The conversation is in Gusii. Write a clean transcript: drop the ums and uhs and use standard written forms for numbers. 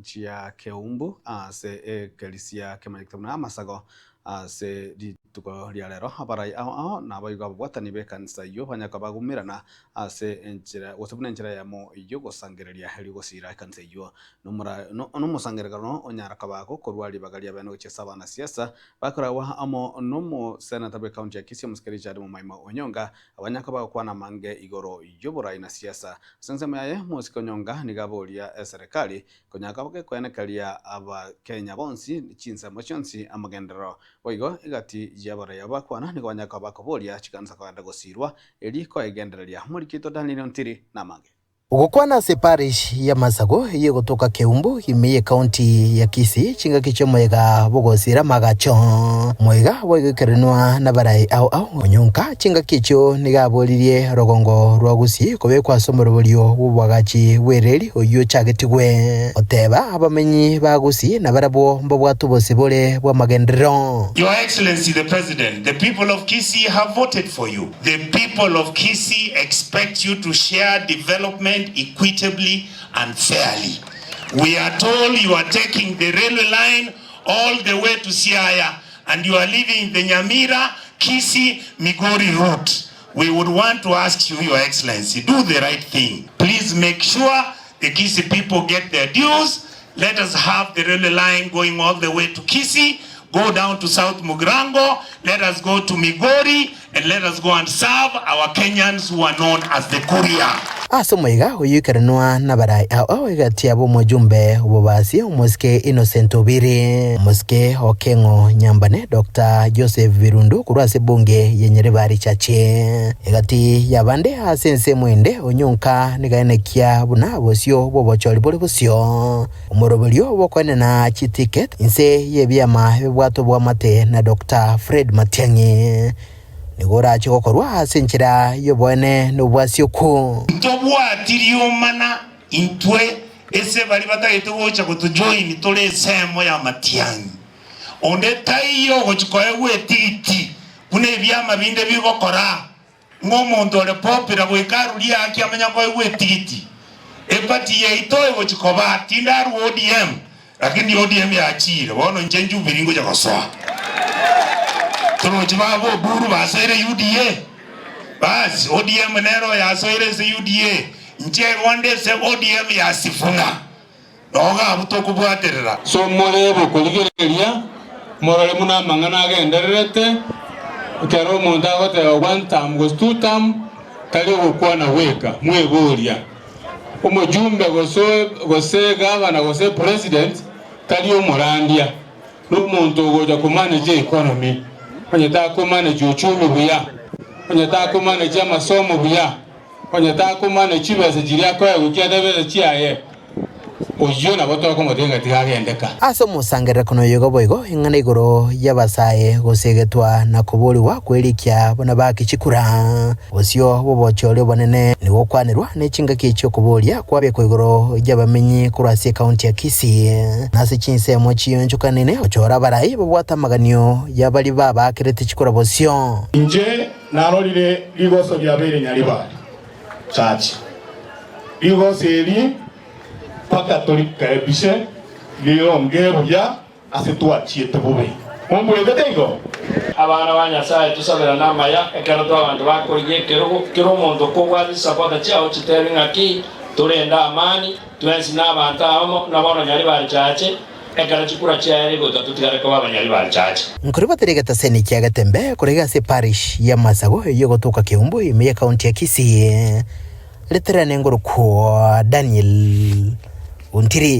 chia Keumbu ase ekerisia kemanyekete buna Amasago ase rituko ria rero. Abarai ao ao naboigo ababwatani b'ekanisa eyio banyare koba bagumerana ase enchera gose buna enchera eyemo y'ogosangereria erio gosiira ekanisa eyio. Nomosangererekano onyara koba gokorwa ribaga riabene gochia ase abanasiasa bakoragwa amo nomoseneta bw'ecounty ya Kisii omosike Richard Momaima Onyonga abanyare koba bagokwana amange igoro y'oborai na siasa. Ase ensemo yaye omosike Onyonga nigo aboria eserekari konyara koba gekoenekeria abakenya bonsi chinsemo chionsi amagenderero. Boigo egati y'abarai aba bakwana nigo banyare koba bakoboria chikanisa kogenda gosiirwa eri koegendereria. Omoriki oito Daniel Ontiri namange. Gokwana ase parish y'Amasago ey'egotoka Keumbu ime y'ecounty ya Kisii chingaki chi'omoyega bw'ogosiira amagacho. Omoyega bwaigoikeranwa nabarai ao ao onyonka chingaki echio nigo aboririe rogongo rwa Gusii kobekwa ase omoroberio bw'oboagachi bw'ereri oyio ochagetigwe. Goteba abamenyi ba Gusii nabarabwo mbabwate obosibore bw'amagenderero. Your Excellency the President, the people of Kisii have voted for you. The people of Kisii expect you to share development equitably and fairly. We are told you are taking the railway line all the way to Siaya and you are leaving the Nyamira, Kisii, Migori route. We would want to ask you, Your Excellency, do the right thing. Please make sure the Kisii people get their dues. Let us have the railway line going all the way to Kisii, go down to South Mugirango, let us go to Migori and let us go and serve our Kenyans who are known as the Kuria. Ase omoiga oyio ikeranwa nabarai ao ao egati yabo omojumbe obobasi omosike Innocent Obiri, omosike Okeng'o Nyambane, Doctor Joseph Birundu korwa ase ebunge ya Nyaribari Chache. Egati y'abande ase ensemo ende onyonka nigaenekia buna bosio bw'obochori bore bosio, omoroberio bw'okoenena chiticket inse y'ebiama bibwate oboamate na Doctor Fred Matiang'i nigo orache gokorwa ase enchera y'oboene na obwasioku. Ntobwati riomana intwe ase baria batagete gocha gotojoin tore ensemo ya Matiang'i. Onde taiyo ogochia koegwa etigiti buna ebiama binde bigokora, ng'a omonto ore popular goika arurie haki amanye koegwa etigiti. Eparty yaito egochia koba, tindarua ODM, lakini ODM yachiire, bono inche Jubilee ngochia gosoa. Torochi baba Oburu basoire UDA? Basi ODM nere oyasoire ase UDA, inche igo nde ase ODM ya Sifuna. Nogo abwo tokobwaterera. So morebe okorigereria, morore buna amang'ana agendererete, ekero omonto agoteba one term gose two term, tari ogokwana gweka, mweboria. Omojumbe gose gose gavana gose president tari omorandia, nomonto ogocha komanage economy, onye takomanage uchumi buya, onye takomanage amasomo buya. Onye takomana chibesa chiria akoegwa ekiagera tebesa chiaye, oyio nabo tokomotebia ng'a tiga agendeka. Ase omosangererekano oyo igo boigo ing'ana igoro y'abasae gosegetwa na koborigwa kw'erikia buna baake chikura. Bosio bw'obochori obonene nigo okwanerwa ne chingaki chi'okoboria kwabekwa igoro y'abamenyi korwa ase ekaunti ya Kisii na ase chinsemo chionchokanene gochora abarai babwate amaganio y'abaria babaakerete chikura bosio. Inche Narorire rigoso riabeire Nyaribari Church. Rigoso eri mpaka torikaebishe rironge buya ase twachiete bobe. Mombuete teigo? Abana ba Nyasae tosaberane amaya ekero twabanto bakorigia ekerogo, kera omonto kobwate chisapota chiao chitebi ng'aki torende amani, twensi nabanto abamo, na bono Nyaribari Church Ekero chikura chiaye rigotwa totigare koba abanyari ba richache. Nkoribatera egetaseni kia Getembe korega ase eparish ya Masago eyio egotoka Keumbu ime ye county ya Kisii. Reterane ngorokwo Daniel Ontiri.